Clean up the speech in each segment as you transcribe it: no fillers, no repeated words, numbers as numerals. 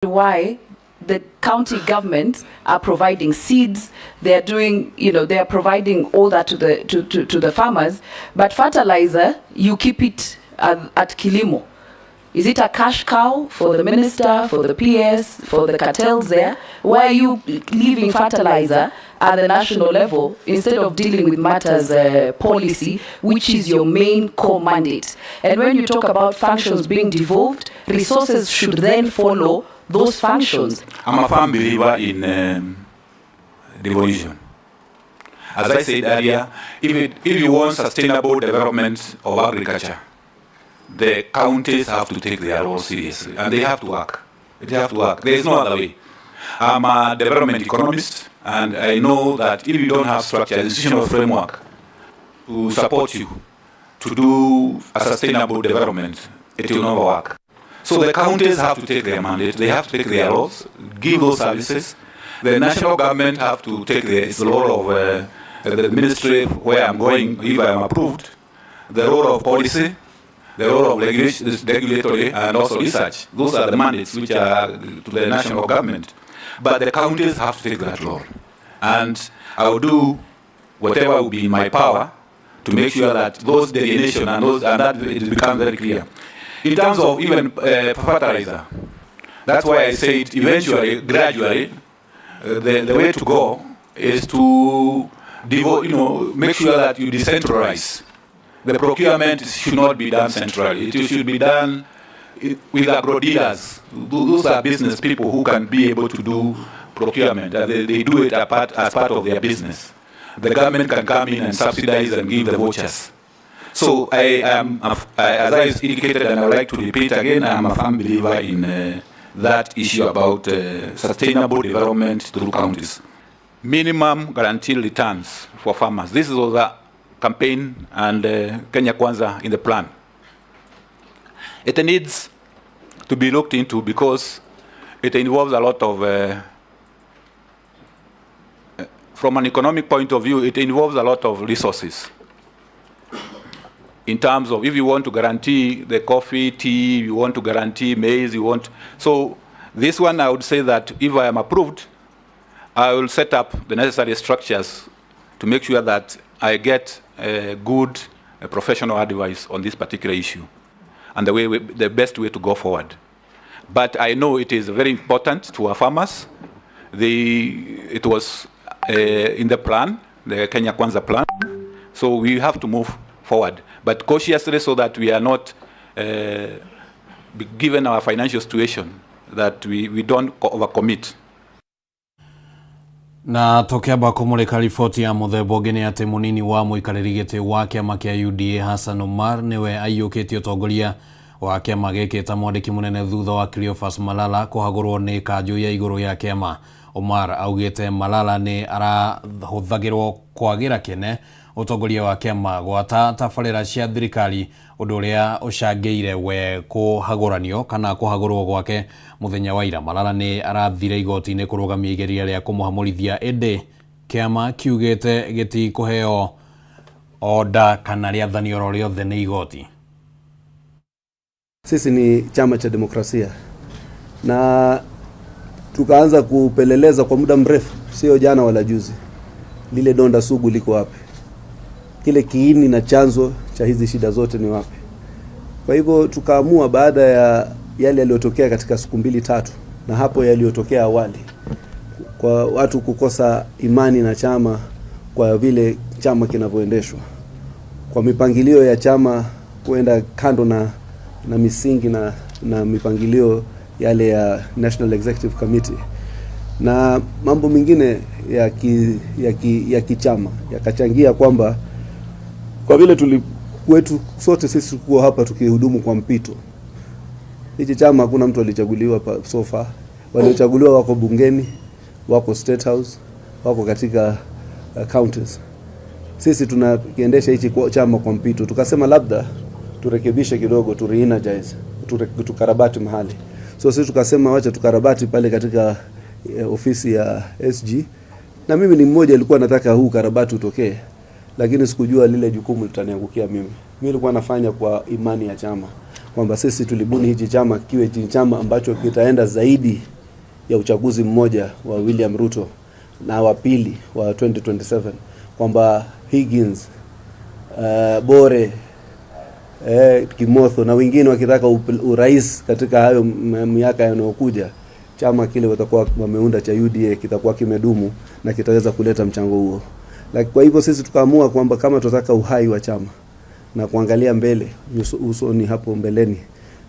Why the county governments are providing seeds, they are doing, they are providing all that to the farmers, but fertilizer, you keep it at Kilimo. Is it a cash cow for the minister, for the PS, for the cartels there? Why are you leaving fertilizer at the national level instead of dealing with matters policy, which is your main core mandate? And when you talk about functions being devolved, resources should then follow those functions. I'm a firm believer in devolution. As I said earlier, if you want sustainable development of agriculture, the counties have to take their role seriously and they have to work. They have to work. There is no other way. I'm a development economist and I know that if you don't have structure, institutional framework to support you to do a sustainable development, it will never work. So the counties have to take their mandate, they have to take their roles, give those services. The national government have to take its role of the ministry where I'm going, if I am approved, the role of policy, the role of regulatory and also research. Those are the mandates which are to the national government. But the counties have to take that role. And I will do whatever will be in my power to make sure that those delineation and those and that it becomes very clear. In terms of even fertilizer, that's why I said eventually, gradually, the way to go is to devote, make sure that you decentralize. The procurement should not be done centrally. It should be done with agro dealers. Those are business people who can be able to do procurement, and they do it as part of their business. The government can come in and subsidize and give the vouchers. So I am, as I indicated, and I would like to repeat again, I am a firm believer in that issue about sustainable development through counties. Minimum guaranteed returns for farmers. This is the campaign and Kenya Kwanza in the plan. It needs to be looked into because it involves a lot of, from an economic point of view, it involves a lot of resources. In terms of if you want to guarantee the coffee, tea, you want to guarantee maize, you want. So this one, I would say that if I am approved, I will set up the necessary structures to make sure that I get a good professional advice on this particular issue and the best way to go forward. But I know it is very important to our farmers. It was in the plan, the Kenya Kwanza plan. So we have to move forward, but cautiously so that we are not, given our financial situation, that we don't overcommit. Na tũkĩamba kũmũrĩka riboti ya mũthemba ũngĩ nĩ atĩ mũnini wa mũikarĩri gĩtĩ wa kĩama kĩa UDA Hassan Omar nĩwe aiyũkĩtie ũtongoria wa kĩama gĩkĩ ta mwandĩki mũnene thutha wa Cleophas Malala kũhagũrwo nĩ kanjũ ya igũrũ ya kĩama. Omar augĩte Malala nĩ arahũthagĩrwo kwagĩra kĩene ũtongoria wa kĩama gwata tabarĩra cia thirikari ũndũ ũrĩa ũcangĩire we kũhagũranio kana kũhagũrwo gwake mũthenya wa ira. Malala nĩ arathire igoti-inĩ kũrũgamia igeria rĩa kũmũhamũrithia ĩndĩ kĩama kiugĩte gĩtikũheo oda kana rĩathani oro rĩothe nĩ igoti. Sisi ni chama cha demokrasia na tukaanza kupeleleza kwa muda mrefu, sio jana wala juzi, lile donda sugu liko wapi, kile kiini na chanzo cha hizi shida zote ni wapi. Kwa hivyo tukaamua baada ya yale yaliyotokea katika siku mbili tatu, na hapo yaliyotokea awali, kwa watu kukosa imani na chama kwa vile chama kinavyoendeshwa, kwa mipangilio ya chama kuenda kando na misingi na mipangilio yale ya National Executive Committee na mambo mengine ya kichama yakachangia kwamba kwa vile tulikuwetu sote sisi kuwa hapa tukihudumu kwa mpito. Hichi chama hakuna mtu alichaguliwa so far. Waliochaguliwa wako bungeni, wako State House, wako katika counties. Sisi tunakiendesha hichi chama kwa mpito, tukasema labda turekebishe kidogo, tu re-energize, tukarabati mahali. So sisi tukasema wacha tukarabati pale katika ofisi ya SG, na mimi ni mmoja alikuwa nataka huu karabati utokee, lakini sikujua lile jukumu litaniangukia mimi. Mimi nilikuwa nafanya kwa imani ya chama. Kwamba sisi tulibuni hichi chama kiwe chama ambacho kitaenda zaidi ya uchaguzi mmoja wa William Ruto na wa pili wa 2027, kwamba Higgins, Bore, Kimotho na wengine wakitaka urais katika hayo miaka yanayokuja, chama kile watakuwa wameunda cha UDA kitakuwa kimedumu na kitaweza kuleta mchango huo. Lakini kwa hivyo sisi tukaamua kwamba kama tunataka uhai wa chama na kuangalia mbele usoni hapo mbeleni,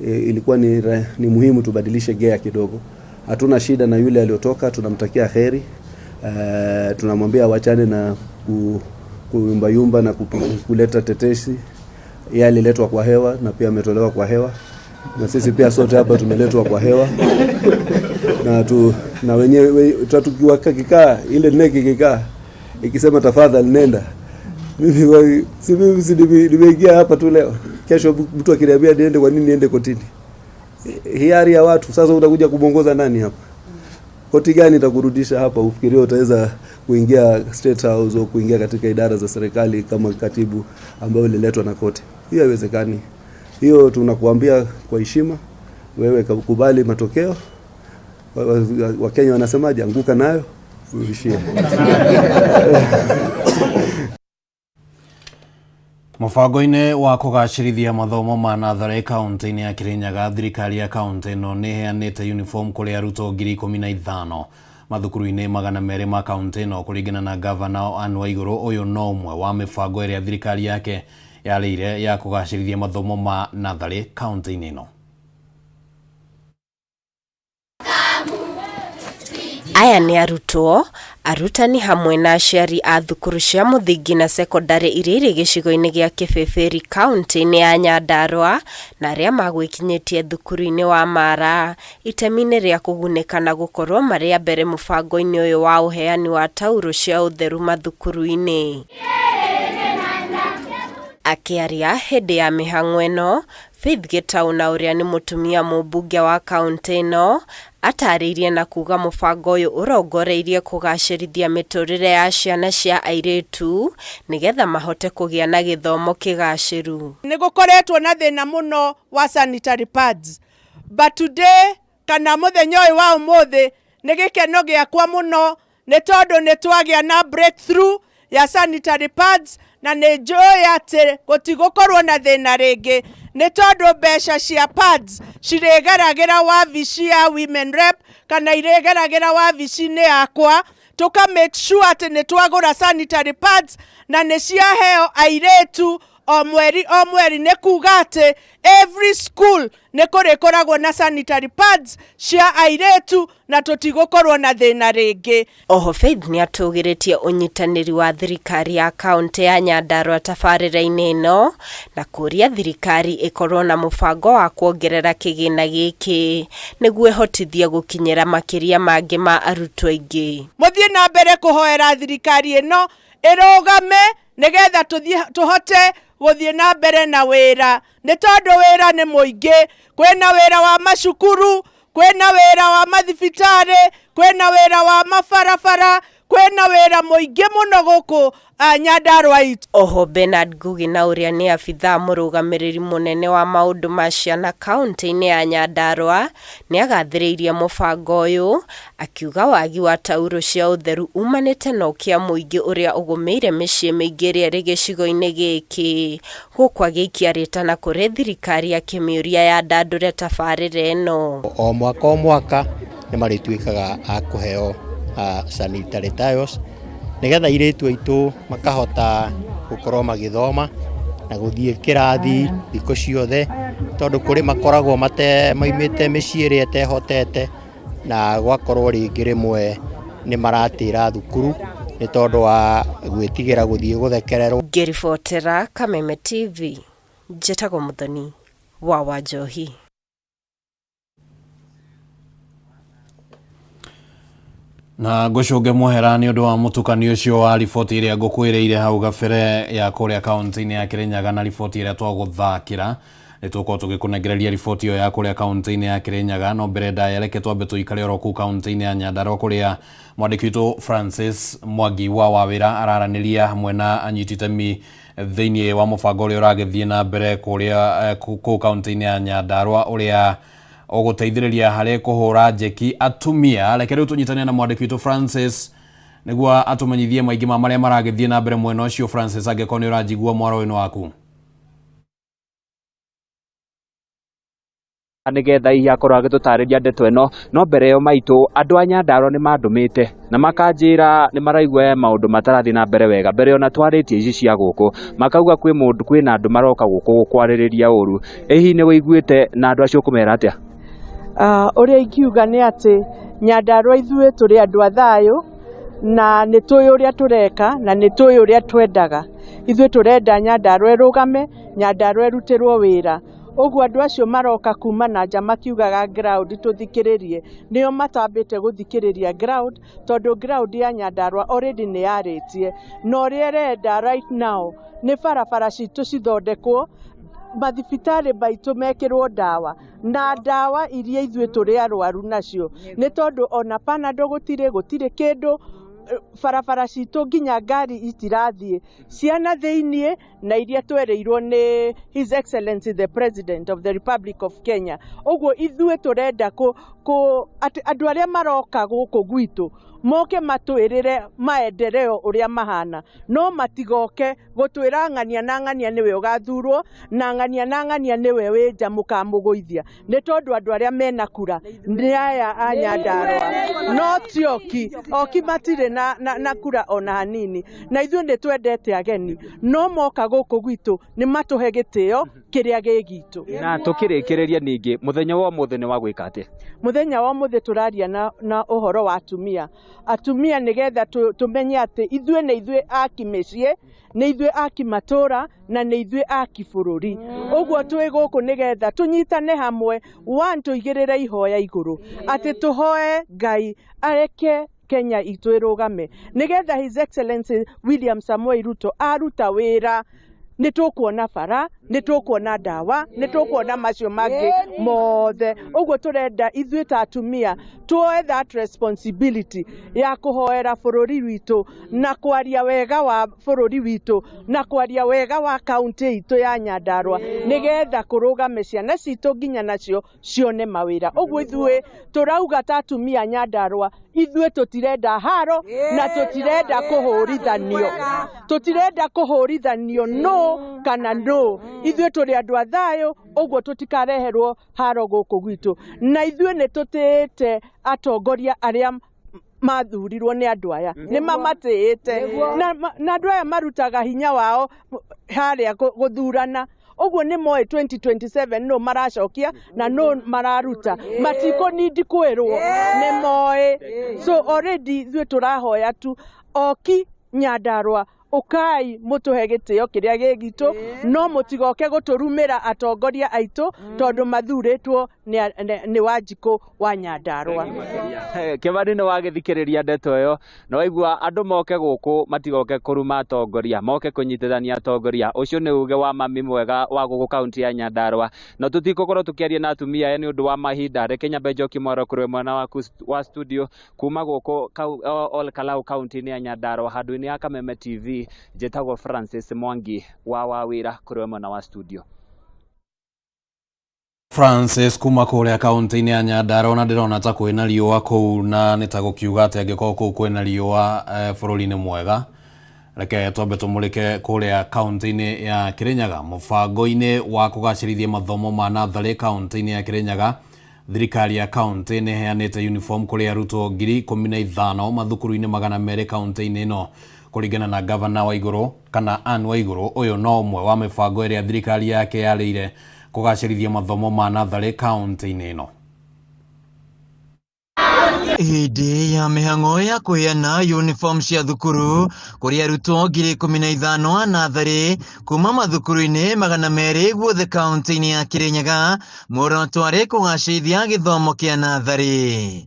ilikuwa ni muhimu tubadilishe gea kidogo. Hatuna shida na yule aliyotoka, tunamtakia kheri. Tunamwambia wachane na kuyumbayumba na kuleta tetesi. Yeye aliletwa kwa hewa na pia ametolewa kwa hewa, na sisi pia sote hapa tumeletwa kwa hewa na wenyewe tukiwa kikaa ile neki kikaa ikisema tafadhali nenda, mimi si mimi si nimeingia hapa tu leo, kesho mtu akiniambia niende, kwa nini niende kotini? Hiari ya watu. Sasa utakuja kumwongoza nani hapa? Koti gani itakurudisha hapa? Ufikirie utaweza kuingia State House au kuingia katika idara za serikali kama katibu ambayo ililetwa na koti? Hiyo haiwezekani. Hiyo tunakuambia kwa heshima, wewe kubali matokeo. Wakenya wanasemaje? Anguka nayo uishie. Mũbango-inĩ wa kũgacĩrithia mathomo ma natharĩ kaunti-inĩ ya Kirinyaga, thirikari ya kaunti ĩno nĩ ĩheanĩte uniform kũrĩ arutwo 15,000 mathukuru-inĩ 200 ma kaunti ĩno. Kũringana na gavana Anne Waiguru, ũyũ no ũmwe wa mĩbango ĩrĩa thirikari yake yarĩire ya kũgacĩrithia mathomo ma natharĩ kaunti-inĩ ĩno. Aya nĩ arutwo, arutani hamwe na aciari a thukuru cia mũthingi na sekondarĩ iria irĩ gĩcigo-inĩ gĩa Kĩbĩbĩri kaunti-inĩ ya Nyandarua, na arĩa magwĩkinyĩtie thukuru-inĩ wa Mara itemi-inĩ rĩa kũgunĩka na gũkorwo marĩ a mbere mũbango-inĩ ũyũ wa ũheani wa taurũ cia ũtheru mathukuru-inĩ. Akĩaria hĩndĩ ya mĩhang'o ĩno, Faith Gĩtaũ na ũrĩa nĩ mũtumia mũmbunge wa kaunti ĩno atarĩirie na kuga mũbango ũyũ ũrongoreirie kũgacĩrithia mĩtũrĩre ya ciana cia airĩtu nĩgetha mahote kũgĩa na gĩthomo kĩgacĩru. Nĩ gũkoretwo na thĩna mũno wa sanitary pads, but today kana mũthenya ũyũ wa ũmũthĩ nĩ gĩkeno gĩakwa mũno nĩ tondũ nĩ twagĩa na breakthrough ya sanitary pads, na nĩ njũĩ atĩ gũtigũkorwo na thĩna rĩngĩ nĩ tondũ mbeca cia pads cirĩgeragĩra wabici ya women rep kana irĩgeragĩra wabici-inĩ yakwa, tũka make sure atĩ nĩ twagũra sanitary pads na nĩ ciaheo airĩtu o mweri o mweri. Nĩ kuga atĩ every school nĩ kũrĩkoragwo na sanitary pads cia airĩtu na tũtigũkorwo na thĩna rĩngĩ. Oho Faith nĩ atũgĩrĩtie ũnyitanĩri wa thirikari ya kaunti ya Nyandarua tabarĩra-inĩ ĩno na kũria thirikari ĩkorwo na mũbango wa kuongerera kĩgĩna gĩkĩ nĩguo ĩhotithie gũkinyĩra makĩria mangĩ ma arutwo aingĩ. Mũthiĩ na mbere kũhoera thirikari ĩno ĩrũgame nĩgetha tũhote gũthiĩ na mbere na wĩra, nĩ tondũ wĩra nĩ mũingĩ. Kwĩna wĩra wa macukuru, kwĩna wĩra wa mathibitarĩ, kwĩna wĩra wa mabarabara, kwĩna wĩra mũingĩ mũno gũkũ Nyandarua itũ. Oho Bernard Ngugi na ũrĩa nĩ abithaa mũrũgamĩrĩri mũnene wa maũndũ ma ciana kaunti-inĩ ya Nyandarua nĩ agathĩrĩirie mũbango ũyũ akiuga wagi wa taurũ cia ũtheru umanĩte na ũkĩa mũingĩ ũrĩa ũgũmĩire mĩciĩ mĩingĩ ĩrĩa ĩrĩ gĩcigo-inĩ gĩkĩ, gũkũ agĩikia rĩtana kũrĩ thirikari akĩmĩũria yandandũre tabarĩra ĩno. O mwaka o mwaka nĩ marĩtuĩkaga a kũheo sanitary towels nĩgetha airĩtu aitũ makahota gũkorwo magĩthoma na gũthiĩ kĩrathi thikũ ciothe, tondũ kũrĩ makoragwo maumĩte mĩciĩ ĩrĩa ĩtehotete, na gwakorwo rĩngĩ rĩmwe nĩ maratĩra thukuru nĩ tondũ wa gwĩtigĩra gũthiĩ gũthekererwo. Ngĩribotera Kameme TV, njĩtagwo Mũthoni wa Wanjohi. Na ngũcũnge mũhera nĩ ũndũ wa mũtukanio ũcio wa riboti ĩrĩa ngũkwĩrĩire hau gabere ya kũrĩa kaunti-inĩ ya Kirinyaga na riboti ĩrĩa twagũthakĩra. Nĩ tũgũkorwo tũgĩkũnengereria riboti ĩyo ya kũrĩa kaunti-inĩ ya Kirinyaga, no mbere ndaya reke twambe tũikare oro kũu kaunti-inĩ ya Nyandarua kũrĩa mwandĩki witũ Francis Mwangi wa Wawĩra araranĩria hamwe na anyiti itemi Thĩinĩ wa mũbango ũrĩa ũragĩthiĩ na mbere kũrĩa kũu kaunti-inĩ ya Nyandarua ũrĩa ũgũteithĩrĩria harĩ kũhũra njeki atumia. Reke rĩu tũnyitane na mwandĩki witũ Francis nĩguo atũmenyithie maingĩ ma marĩa maragĩthiĩ na mbere mwena ũcio. Francis, angĩkorwo nĩ ũranjigua, mwaro ũyũ nĩ waku. Nigetha hihi akorwo agĩtũtarĩria ndeto ĩno. No mbere ĩyo, maitũ, andũ a Nyandarua nĩ mandũmĩte na makanjĩra nĩ maraigua he maũndũ matarathiĩ na mbere wega. Mbere ona twarĩtie ici cia gũkũ, makauga kwĩ mũndũ, kwĩna andũ maroka gũkũ gũkwarĩrĩria ũru. Ĩ hihi nĩ wĩiguĩte na andũ acio ũkũmera atĩa? Ũrĩa ingiuga nĩ atĩ Nyandarua ithuĩ tũrĩ andũ a thayũ na nĩ tũĩ ũrĩa tũreka na nĩ tũĩ ũrĩa twendaga. Ithuĩ tũrenda Nyandarua ĩrũgame, Nyandarua ĩrutĩrwo wĩra. Ũguo andũ acio maroka kuma na nja makiugaga ground tũthikĩrĩrie, nĩo matambĩte gũthikĩrĩria ground, tondũ ground ya Nyandarua already nĩ yarĩtie. Na ũrĩa ĩrenda right now nĩ barabara citũ cithondekwo, mathibitarĩ maitũ mekĩrwo ndawa, na ndawa iria ithuĩ tũrĩ arwaru nacio, nĩ tondũ ona Panadol gũtirĩ, gũtirĩ kĩndũ. Barabara citũ nginya ngari itirathiĩ ciana thĩiniĩ, na iria twerĩirwo nĩ His Excellency the President of the Republic of Kenya. Ũguo ithuĩ tũrenda kũ atĩ andũ arĩa maroka gũkũ gwitũ moke matwĩrĩre maendeleo ũrĩa mahana, no matigoke gũtwĩra ng'ania na ng'ania nĩwe ũgathurwo na ng'ania na ng'ania nĩwe wĩ nja mũkamũgũithia, nĩ tondũ andũ arĩa mena kura nĩ aya a Nyandarua, no ti oki. Oki matirĩ na kura ona hanini. Na ithuĩ nĩ twendete ageni, no moka gũkũ gwitũ nĩ matũhe gĩtĩo kĩrĩa gĩ gitũ. Na tũkĩrĩkĩrĩria, ningĩ mũthenya wa ũmũthĩ nĩ wa gwĩka atĩa? Mũthenya wa ũmũthĩ tũraria na ũhoro wa atumia, atumia nĩgetha tũmenye atĩ ithuĩ nĩ ithuĩ aki mĩciĩ, nĩ ithuĩ aki matũra, na nĩ ithuĩ aki bũrũri. Ũguo twĩ gũkũ nĩgetha tũnyitane hamwe, one, tũigĩrĩre ihoya igũrũ atĩ tũhoe Ngai areke Kenya itũ ĩrũgame, nĩgetha His Excellency William Samoei Ruto aruta wĩra nĩ tũkuona bara, nĩ tũkuona ndawa, nĩ tũkuona macio mangĩ mothe. Ũguo tũrenda ithuĩ ta atumia tuoe that responsibility ya kũhoera bũrũri witũ na kwaria wega wa bũrũri witũ na kwaria wega wa kaunti itũ ya Nyandarua, nĩgetha kũrũgame, ciana citũ nginya nacio cione mawĩra. Ũguo ithuĩ tũrauga ta atumia Nyandarua, ithuĩ tũtirenda haro na tũtirenda kũhũrithanio, tũtirenda kũhũrithanio no kana no. Ithuĩ tũrĩ andũ a thayũ, ũguo tũtikareherwo haro gũkũ gwitũ. Na ithuĩ nĩ tũtĩĩte atongoria arĩa mathurirwo nĩ andũ aya, nĩ mamatĩĩte, na andũ aya marutaga hinya wao harĩa gũthurana. Ũguo nĩ moĩ 2027 no maracokia na no mararuta, matikũnindi kwĩrwo, nĩ moĩ. So already ithuĩ tũrahoya tu oki Nyandarua, ũkai mũtũhe gĩtĩo kĩrĩa gĩ gitũ, no mũtigoke gũtũrumĩra atongoria aitũ, tondũ mathurĩtwo nĩ Wanjikũ wa Nyandarua. Kĩmani, nĩ wagĩthikĩrĩria ndeto ĩyo na waigua andũ moke gũkũ matigoke kũruma atongoria, moke kũnyitithania atongoria. Ũcio nĩ uge wa mami mwega wa gũkũ kaunti ya Nyandarua. No tũtigũkorwo tũkĩaria na atumia aya nĩ ũndũ wa mahinda. Reke nyambe njokie mwaro kũrĩ mwena waku wa studio. Kuma gũkũ Ol Kalou, kaunti-inĩ ya Nyandarua, handũ-inĩ ya Kameme TV, njĩtagwo Francis Mwangi wa Wawĩra, kũrĩ mwena wa studio. Francis kuma kũrĩa kaunti-inĩ ya Nyandarua, na ndĩrona ta kwĩna riũa kũu, na nĩ ta gũkiuga atĩ angĩkorwo kũu kwĩna riũa, bũrũri-inĩ mwega. Reke twambe tũmũrĩke kũrĩa kaunti-inĩ ya Kirinyaga. Mũbango-inĩ wa kũgacĩrithia mathomo ma natharĩ kaunti-inĩ ya Kirinyaga, thirikari ya kaunti nĩ ĩheanĩte uniform kũrĩ arutwo 15,000 mathukuru-inĩ 200 kaunti-inĩ ĩno. Kũringana na gavana wa Igũrũ kana Anne Waigũrũ, ũyũ no ũmwe wa mĩbango ĩrĩa thirikari yake yarĩire kũgacĩrithia mathomo ma natharĩ kaunti-inĩ ĩno. Hĩndĩ ya mĩhang'o ya kũheana uniform cia thukuru kũrĩ arutwo 15,000 a natharĩ kuma mathukuru-inĩ 200 guothe kaunti-inĩ ya Kirinyaga, muoroto arĩ kũgacĩrithia gĩthomo kĩa natharĩ.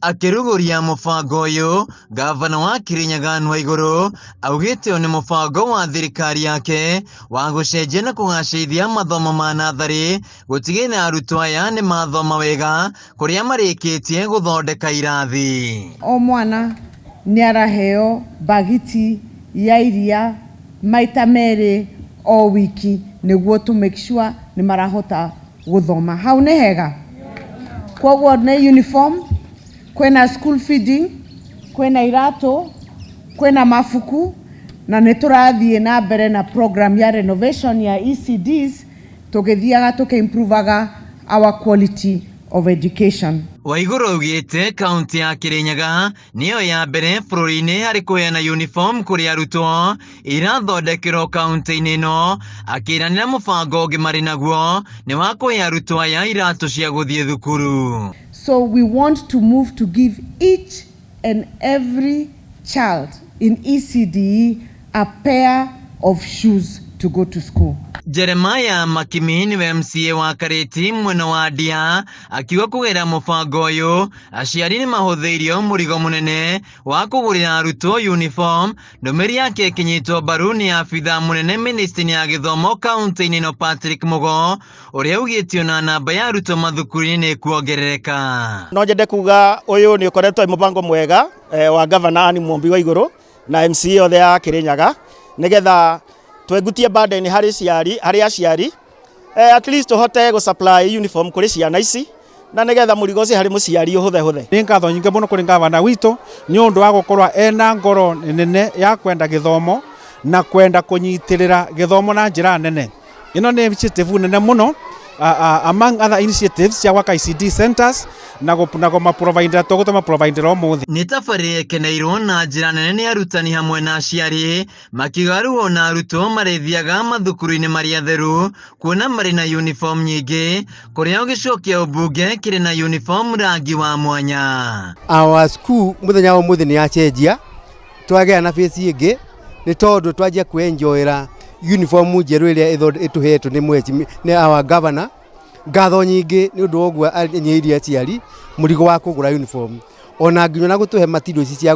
Akĩrugũria mũbango ũyũ, gavana wa Kirinyaga Anne Waigũrũ augĩte ũyũ nĩ mũbango wa thirikari yake wa gũcenjia na kũgacĩrithia mathomo ma natharĩ, gũtigĩrĩra arutwo aya nĩ mathoma wega kũrĩa marĩkĩtie gũthondeka irathi. O mwana nĩ araheo bagiti ya iria. Maita merĩ o wiki nĩguo to make sure nĩ marahota gũthoma. Hau nĩ hega. Koguo nĩ uniform, kwĩna school feeding, kwĩna iratũ, kwĩna mabuku, na nĩ tũrathiĩ na mbere na program ya renovation ya ECDs, tũgĩthiaga tũkĩimprovaga our quality of education. Waiguru augĩte kaunti ya Kirinyaga nĩyo ya mbere bũrũri-inĩ harĩ kũheana uniform kũrĩ arutwo irathondekerwo kaunti-inĩ ĩno, akĩranĩra mũbango ũngĩ marĩ naguo nĩ wa kũhe arutwo aya iratũ cia gũthiĩ thukuru. So we want to move to give each and every child in ECDE a pair of shoes to go to school. Jeremiah Makimi niwe MCA wa Karĩti mwena wa Ndia akiuga kũgerera mũbango ũyũ aciari nĩ mahũthĩirio mũrigo mũnene wa kũgũrĩra arutwo uniform. Ndũmĩrĩri yake ĩkĩnyitwo mbaru nĩ abithaa mũnene ministry ya gĩthomo kaunti-inĩ ĩno Patrick Mugo, ũrĩa augĩte ona namba ya arutwo mathukuru-inĩ nĩ ĩkuongerereka. No nyende kuga ũyũ nĩ ũkoretwo wĩ mũbango mwega wa Governor Anne Mumbi Waiguru na MCA othe ya Kirinyaga, nigetha twengutie burden harĩ ciari harĩ aciari, at least tũhote gũ supply uniform kũrĩ ciana ici na nigetha mũrigo ũcio harĩ mũciari ũhũthe hũthe. Nĩ ngatho nyingĩ mũno kũrĩ gavana witũ nĩ ũndũ wa gũkorwo ena ngoro nene ya kwenda gĩthomo na kwenda kũnyitĩrĩra gĩthomo na njĩra nene. Ĩno nĩ initiative nene mũno, among other initiatives cia gwaka ECD centers na kũmaprovidera tũgũtũmaprovidera ũmũthĩ. Nĩ tabarĩra ĩkeneirwo na njĩra nene nĩ arutani hamwe na aciari, makiuga rĩu ona arutwo marĩthiaga mathukuru-inĩ marĩ atheru kuona marĩ na uniform nyingĩ, kũrĩa gĩcigo kĩa ũmbunge kĩrĩ na uniform rangi wa mwanya. Our school muthenya wa umuthi ni yacenjia, twagĩa na face ĩngĩ nĩ tondũ twanjia kwĩenjoyera uniform njerũ ĩrĩa ĩtũhetwo nĩ mweci nĩ our governor. Ngatho nyingĩ nĩ ũndũ wa ũguo anyihĩirie aciari mũrigo wa kũgũra uniform, ona nginya na gũtũhe material ici cia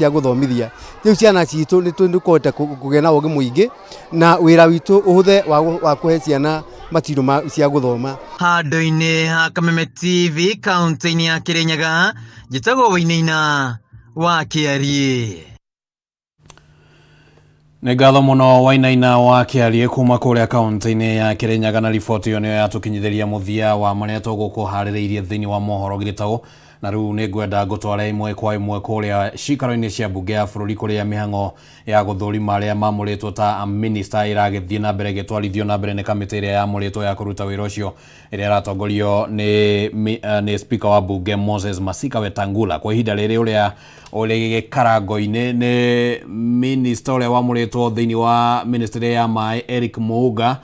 gũthomithia. Rĩu ciana citũ nĩ tũkũhota kũgĩa na ũgĩ mũingĩ na wĩra witũ ũhũthe wa kũhe ciana material cia gũthoma. Handũ-inĩ ha Kameme TV kaunti-inĩ ya Kirinyaga, njĩtagwo Wainaina wa Kĩariĩ. Nĩ ngatho mũno Wainaina wa Kĩariĩ kuma kũrĩa kaunti-inĩ ya Kirinyaga, na riboti ĩyo nĩyo yatũkinyithĩria mũthia wa marĩa tũgũkũharĩrĩirie thĩinĩ wa mohoro gĩtaũ. Na rĩu nĩ ngwenda ngũtware ĩmwe kwa ĩmwe kũrĩa cikaro-inĩ cia mbunge ya bũrũri, kũrĩa mĩhang'o ya gũthũrima arĩa mamũrĩtwo ta minista ĩragĩthiĩ na mbere ĩgĩtwarithio na mbere nĩ kamĩtĩ ĩrĩa yamũrĩtwo ya kũruta wĩra ũcio, ĩrĩa ĩratongorio nĩ speaker wa mbunge Moses Masika Wetangula. Kwa ihinda rĩrĩ, ũrĩa ũrĩ gĩkarango-inĩ nĩ minista ũrĩa wamũrĩtwo thĩinĩ wa ministry ya maĩ, Eric Muga.